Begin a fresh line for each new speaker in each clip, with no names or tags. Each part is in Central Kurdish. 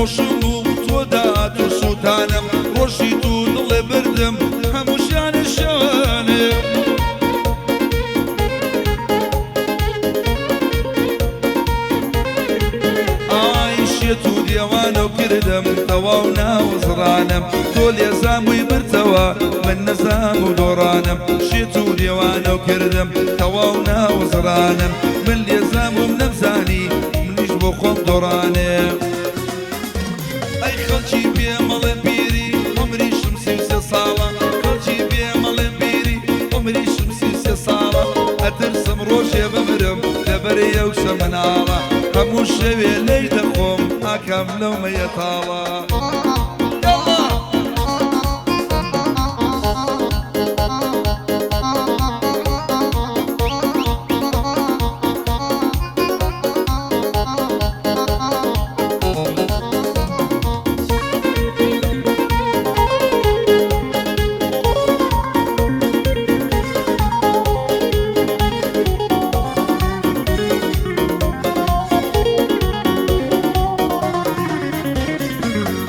خۆشم بوو تۆ دات و سووتانم، ڕۆژی تو دڵێ بردم هەموو ژیانی شەوانێ. ئای شێت و دێوانەو کردم تەواو ناوزڕانم، تۆ لێزامووی برتەوە من نەزام و دۆڕانم. شێت و دێوانەو کردم تەواو ناوزڕانم، من لێزاموم نەمزانی منیش بۆ خۆم دۆڕانێ. ئەی خەڵکی پێمەڵێن پیری عومریشم 33 ساڵە، خەڵکی پێمەڵێن پیری عومریشم 33 ساڵە، ئەترسم ڕۆژێ بمرم لەبەر ئەو کچە مناڵە، هەموو شەوێ لێی دەخۆم ئاکام لەو مەیە تاڵە.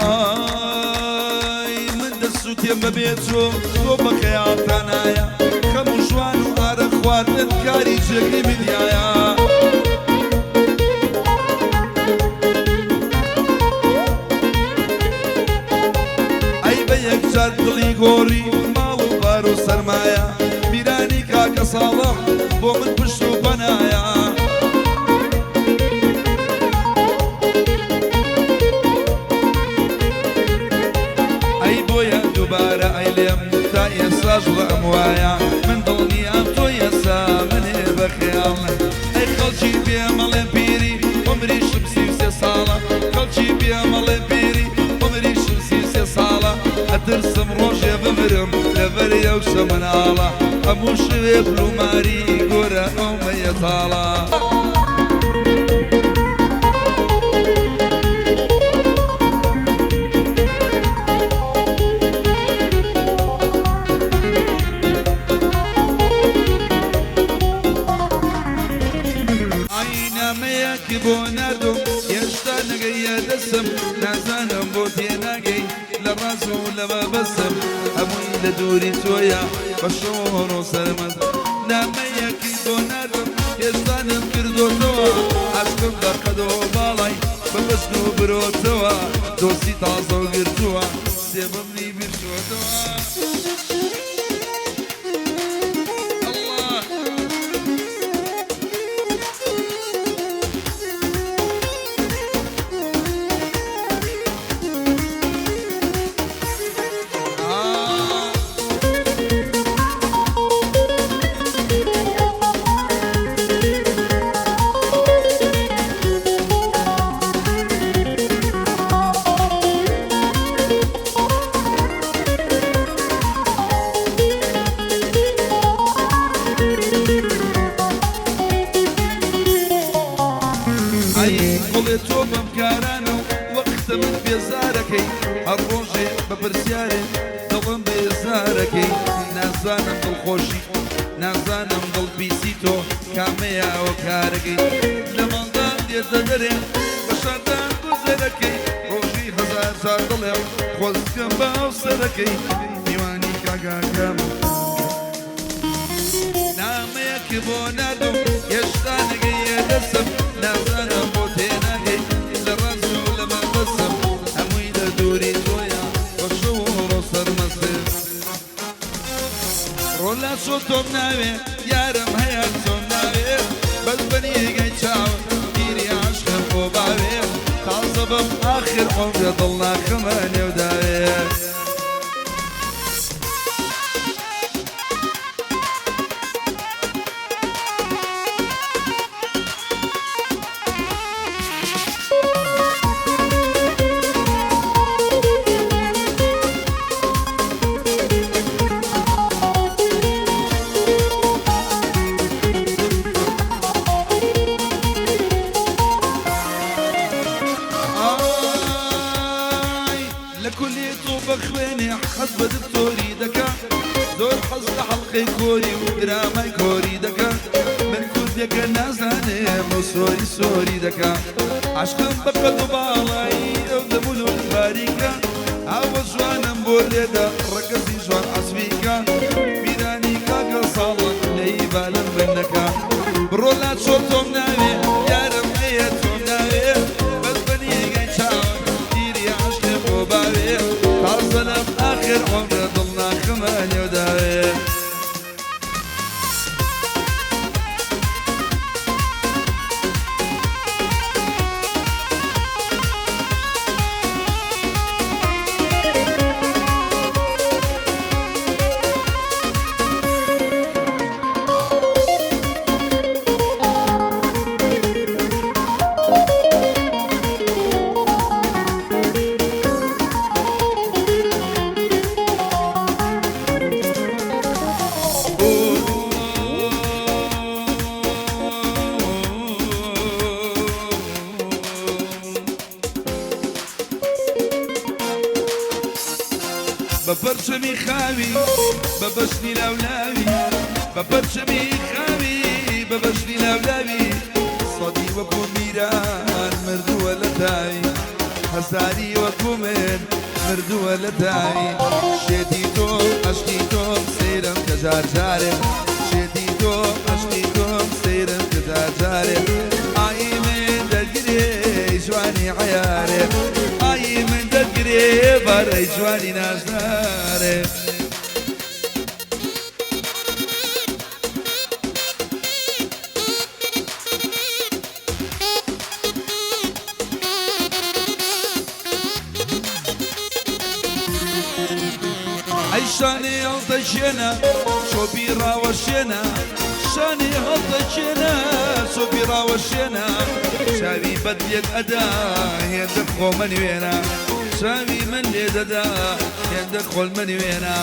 ئای من دەسووتێم بەبێ تۆ، تۆ بە خەیاڵتانایە، خەم و ژوان و ئارە خواردنت کاری جێگەی میدیایە. ئەی بە یەکجار دڵی گۆڕی ماڵ و بار و سەرمایە، میرانی کاکە ساڵح بۆ من پشت و پەنایە. ئەی بۆیە دووبارە ئەی لێم تا ئێستاش ڕەم وایە، من دڵنیام تۆ ئێستا منێ بە خەیاڵ. ئەی خەڵکی پێمەڵێن پیری عومریشم 33 ساڵە، خەڵکی پێمەڵێن پیری عومریشم 33 ساڵە، ئەترسم ڕۆژێ بمرم لەبەر ئەو کچە مناڵە، هەموو شەوێ بلوماری گۆرە ئەو مەیە تاڵە. ئای نامەیەک بۆ ناردم هێشتا نەگەیە دەستم، نازانم بۆ تێناگەی لە ڕاز و لە مەبەستم، هەمووی لە دووری تۆیە بە شەوە ڕۆ سەرمەست. نامەیەکی بۆ ناردم هێشتا نەم کردۆتەوە، عاشقم بە قەدەوە باڵای بە بەژن و برۆتەوە، دۆستی تازە و گرتووە سێبەمنی بیرچۆتەوە. ئەڵڵا. ئا. ئەی گوڵێ تۆ بەم کارانە و وەختە من بێزارەکەی، هەر ڕۆژێ بە پرسیارێ دڵم بێزارەکەی، نازانم دڵخۆشی نازانم دڵ پیسی تۆ کامەیە ئەو کارەکەی، لە ماڵدان دێتە دەرێ بە شاردان گوزەرەکەی، ڕۆژی هەزار جار دڵێم خۆزگەم بە هاوسەرەکەی، میوانی کاگاکەم. نامەیەک بۆ ناردم هێشتا نەگەیە دەستم، نازانم بۆ تێناگەی لە ڕاز و لە مەبەستم، هەمووی لە دووری تۆیە بە شەو و ڕۆژ سەرمەستم. ڕۆلا چۆ تۆم ناوێ یارم هەیە تۆم ناوێ، بەس بە نیگای چاوم پیری عاشقم بۆ باوێ، تازە بم ئاخر عومرە دڵ ناخەمە نێو داوێ. ئای لە کولی تۆ بەخوێنێ حەز بە دکتۆری دەکا، زۆر حەز لە حەڵقەی کۆری و درامای کۆری دەکا، من کوردێکە نازانێ بۆ سۆری سۆری دەکا، عاشقم بە قەد و باڵای ئەو دەم و باریکە ئاوە جوانم بۆ لێدە ڕەگەزی جوان عەسفیکە میرانی کاکە ساڵە لێی بالم من نەکا بڕۆ لا چۆ تۆم ناوێ یارم هەیە تۆم ناوێ بەس بە نیگای چاوت تیری عەشقێ بۆ باوێ تازە لەم ئاخر عومرە دڵ ناخمە نێو داوێ. بە پەرچەمی خاوی بە بەشنی لاولاوی بە پەرچەمی خاوی بە بەشنی لاولاوی سەدی وەکو میران مردووە لە تاوی هەزاری وەکو من مردووە لە تاوی شێتی تۆ عەشقی تۆم سەیرم کە جار جارێ شێتی تۆ عەشقی تۆم سەیرم کە جار جارێ ئای من دەرگرێ جوانی عەیارێ ئای من دەرگرێ بارەی جوانی نازدارێ. ئەی شانێ هەڵدەچێنە چۆپی ڕاوەشێنە شانێ هەڵدەچێنە چۆپی ڕاوەشێنە چاوی بەد لێت ئەدا هێندە خۆ منوێنە چاوی من لێ دەدا هێندە خۆل منوێنە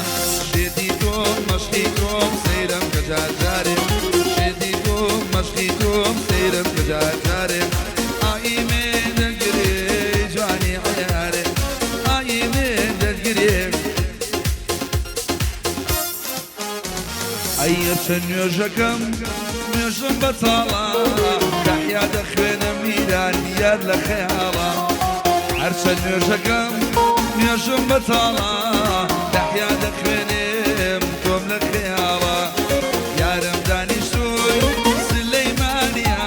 شێتی تۆم مەشقی تۆم سەیرم کە جار جارێ شێتی تۆم مەشقی تۆم سەیرم کە جار جارێ ئای من دەگرێ جوانی عەیارێ ئای من دەگرێ. ئەی چەند نوێژەکەم نوێژم بەتاڵە تەحیا دەخوێنم میران یار لە خەیاڵە هەرچەند نوێژەکەم نوێژم بەتاڵە تەحیا دەخوێنم تۆم لە خەیاڵە یارم دانیشتووی سلەیمانیە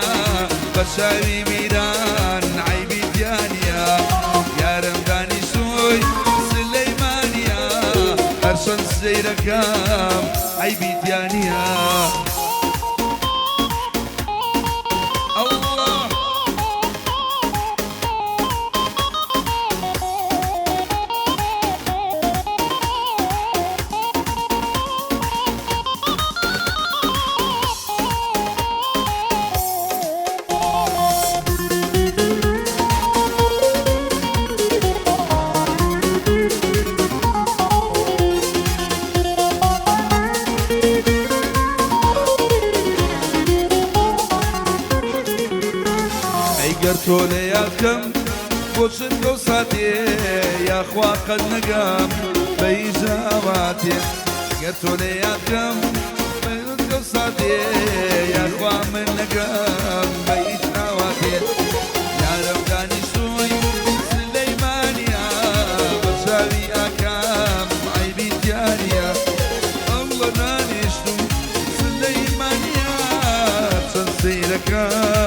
بە چاوی میران عەیبی دیانیە یارم دانیشتووی سلەیمانیە هەرچەند سەیرەکەم عەیبی دیانیە. ئەڵڵا ئەی گەر تۆ لە یادکەم بۆ چرکە و ساتێ یاخوا قەت نەگەم بە هیچ ئاواتێ گەر تۆ لە یادکەم بە چرکە و ساتێ یاخوا من نەگەم بە هیچ ئاواتێ یارم دانیشتووی سلەیمانیە بە چاوی ئاکام عەیبی دیانیە ئەڵڵە دانیشتوو سلەیمانیە چەند سەیرەکەم